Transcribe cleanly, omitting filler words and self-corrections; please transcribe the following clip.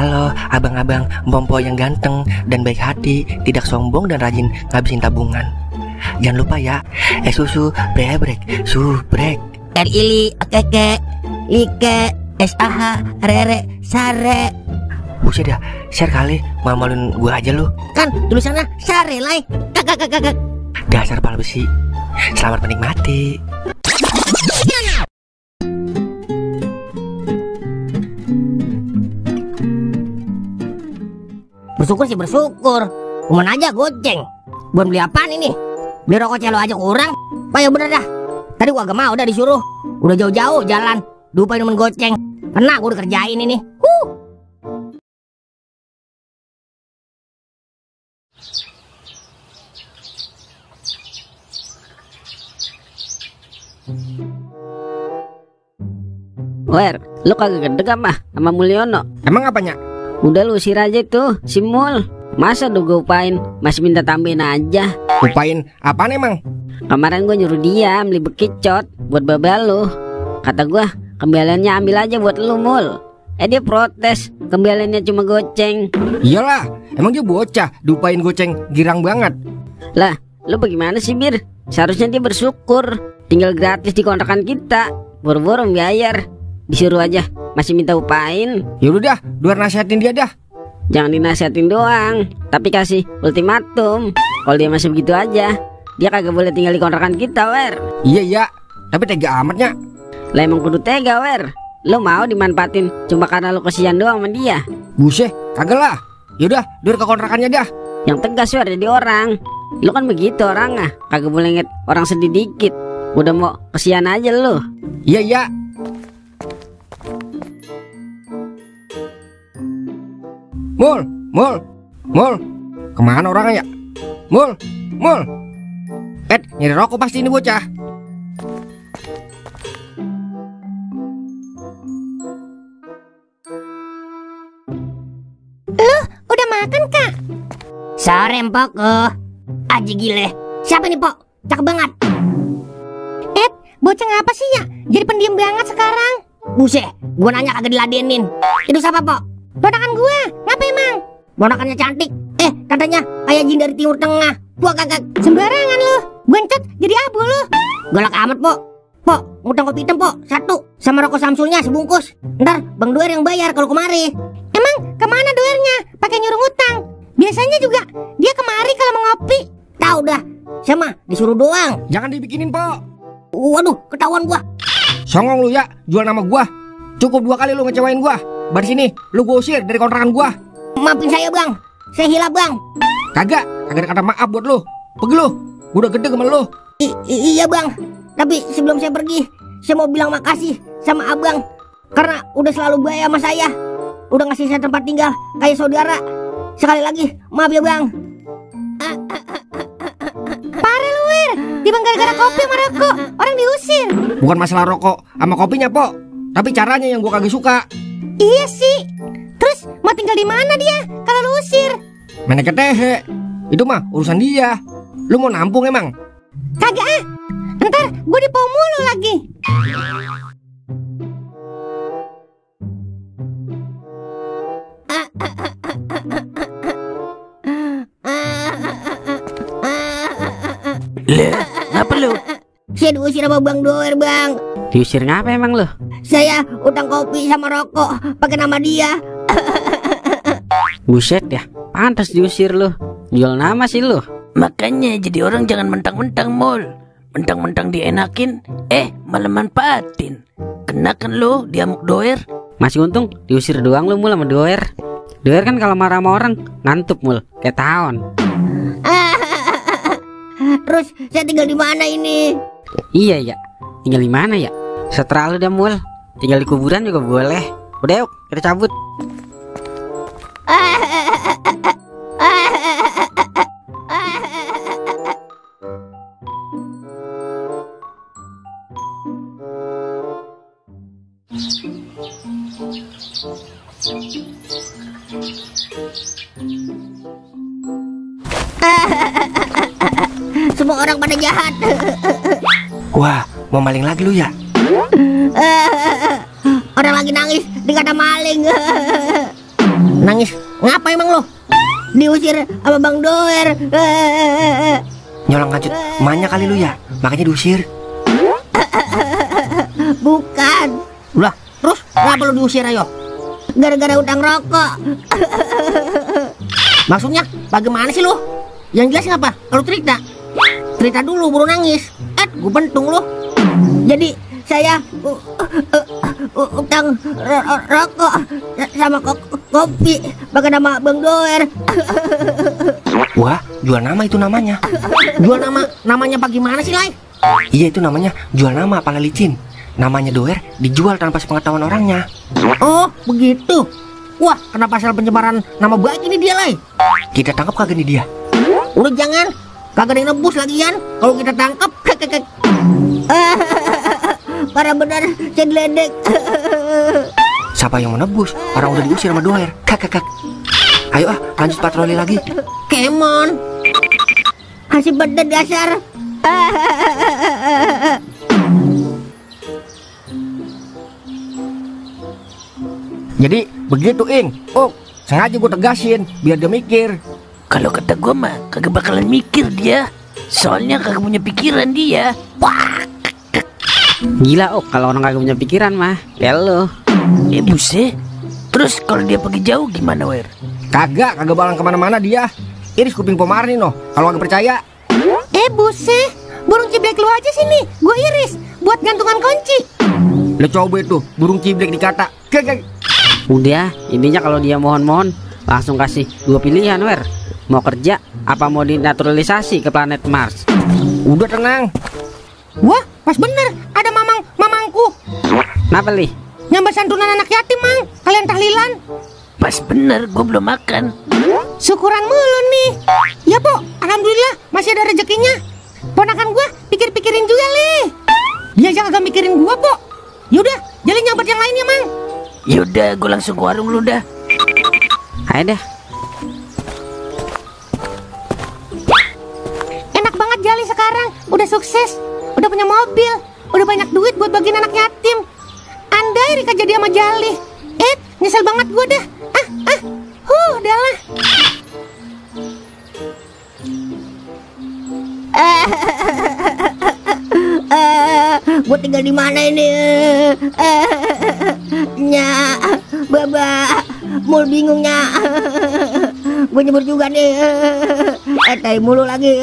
Halo abang-abang Mpompo yang ganteng dan baik hati, tidak sombong dan rajin ngabisin tabungan. Jangan lupa ya, susu brebrek, subrek. Ili, keke, like, SAH, rere, sare. Buset dah, share kali, malu-maluin gua aja lu. Kan tulisannya sare lai. Kakak. Dasar pala besi. Selamat menikmati. Bersyukur sih bersyukur. Cuman aja goceng. Buat beli apaan ini? Beli rokok celo aja kurang. Payo bener dah. Tadi gua agak mau udah disuruh. Udah jauh-jauh jalan. Lupa nemen goceng. Kena gua udah kerjain ini. Wer, lu kagak gedeg apa sama Mulyono? Emang apanya? Udah lu usir aja tuh si Mul. Masa udah gue upain masih minta tambahin aja. Upain apaan emang? Kemarin gue nyuruh dia beli bekicot buat babal lu. Kata gue kembaliannya ambil aja buat lu Mul. Dia protes, kembaliannya cuma goceng. Iyalah, emang dia bocah diupain goceng girang banget. Lah, lu bagaimana sih Bir? Seharusnya dia bersyukur. Tinggal gratis di kontrakan kita. Boro-boro bayar. Disuruh aja masih minta upain. Yaudah dah, luar nasihatin dia dah. Jangan dinasihatin doang, tapi kasih ultimatum. Kalau dia masih begitu aja, dia kagak boleh tinggal di kontrakan kita, Wer. Iya, tapi tega amatnya. Lah emang kudu tega, Wer. Lu mau dimanfaatin cuma karena lu kesian doang sama dia? Buset, kagak lah. Yaudah, luar ke kontrakannya dah. Yang tegas, Wer, jadi orang. Lu kan begitu orangnya, kagak boleh inget orang sedih dikit. Udah mau kesian aja lu. Iya. Mul, kemana orangnya ya? Mul, nyari rokok pasti ini bocah. Lu udah makan kak? Sore Mpok. Aji gile. Siapa nih Pok? Cakep banget. Bocah ngapa sih ya? Jadi pendiam banget sekarang. Buset, gua nanya kagak diladenin. Itu siapa Pok? Ponakan gua. Ngapa emang? Ponakannya cantik. Katanya kayak jin dari Timur Tengah. Gua kagak. Sembarangan lu. Buncet jadi abu lu. Galak amat Pok. Pok, ngutang kopi hitam Pok, 1. Sama rokok Samsulnya sebungkus. Ntar Bang Doer yang bayar kalau kemari. Emang kemana Doernya? Pakai nyuruh ngutang. Biasanya juga dia kemari kalau mau ngopi. Tahu dah. Sama disuruh doang. Jangan dibikinin Pok. Waduh, ketahuan gua. Songong lu ya, jual nama gua. Cukup 2 kali lu ngecewain gua. Bar sini, lu gua usir dari kontrakan gua. Maafin saya Bang, saya hilap Bang. Kagak ada kata maaf buat lu. Pergi lu, gua udah gede sama lu. Iya Bang, tapi sebelum saya pergi, saya mau bilang makasih sama Abang. Karena udah selalu baik sama saya. Udah ngasih saya tempat tinggal kayak saudara. Sekali lagi, maaf ya Bang. Parah lu Wir, dibang gara-gara kopi sama rokok, orang diusir. Bukan masalah rokok sama kopinya Pok, tapi caranya yang gua kagak suka. Iya sih. Terus mau tinggal di mana dia kalau lu usir? Main ketehe. Itu mah urusan dia. Lu mau nampung emang? Kagak ah. Ntar gue dipau mulu lagi. Ngapa lu? Saya diusir sama Bang Doer Bang. Diusir ngapa emang lu? Saya utang kopi sama rokok pakai nama dia. Buset ya, pantas diusir lu. Jual nama sih lu. Makanya jadi orang jangan mentang-mentang Mul. Mentang-mentang dienakin, malah manfaatin. Kenakan lu diamuk Doer. Masih untung diusir doang lu Mul sama Doer. Doer kan kalau marah sama orang ngantuk Mul, kayak tahun. Terus saya tinggal di mana ini? Iya ya, tinggal di mana ya? Seterah lu dah Mul. Tinggal di kuburan juga boleh. Udah yuk, kita cabut. Semua orang pada jahat. Wah, mau maling lagi lu ya? Orang lagi nangis dikata maling. Nangis ngapa emang lo? Diusir sama Bang Doer. Nyolong kancut emaknya kali lu ya, makanya diusir. Bukan. Lah, terus kenapa lu diusir ayo? Gara-gara utang rokok. Maksudnya bagaimana sih lu? Yang jelas ngapa? Kalau cerita. Cerita dulu baru nangis. Gue bentung lu. Jadi saya utang rokok sama kopi pakai nama Bang Doer. Wah, jual nama itu namanya. Jual namanya bagaimana sih, Lai? Iya, itu namanya jual nama pala licin. Namanya Doer dijual tanpa sepengetahuan orangnya. Oh, begitu. Wah, kena pasal penyebaran nama baik ini dia, Lai. Kita tangkap kagak nih dia? Udah jangan. Kagak ada yang nebus lagian. Kalau kita tangkap, Parah benar, saya diledek. Siapa yang menebus? Orang udah diusir sama Doer. Kak. Ayo lanjut patroli lagi. Kemon. Hasib pada dasar. Jadi begitu, Ing. Oh, sengaja gue tegasin biar dia mikir. Kalau kata gue mah kagak bakalan mikir dia. Soalnya kagak punya pikiran dia. Wah. Gila kalau orang kagak punya pikiran mah. Ya lo. Buset. Terus kalau dia pergi jauh gimana, Wer? Kagak bakalan kemana-mana dia. Iris kuping Pomar nih noh. Kalau nggak percaya. Buset, burung ciblek lu aja sini. Gue iris buat gantungan kunci. Lo coba itu burung ciblek dikata. Udah, intinya kalau dia mohon-mohon langsung kasih 2 pilihan, Wer. Mau kerja apa mau dinaturalisasi ke planet Mars? Udah tenang. Wah, pas bener ada mamangku. Kenapa, Li? Nyambar santunan anak yatim, Mang. Kalian tahlilan. Pas bener, gue belum makan. Syukuran mulu nih. Ya, Po. Alhamdulillah masih ada rezekinya. Ponakan gua pikir-pikirin juga, Li. Dia jangan gak mikirin gua, Po. Yaudah, jalin nyambat yang lainnya, Mang. Yaudah, gue langsung ke warung lu dah. Ayo dah. Enak banget Jali sekarang, udah sukses, udah punya mobil, udah banyak duit buat bagiin anak yatim. Andai Rika jadi sama Jali. Nyesel banget gue dah. Udahlah. Gue tinggal di mana ini? Baba, mul bingungnya. Gue nyebur juga nih. Tai mulu lagi.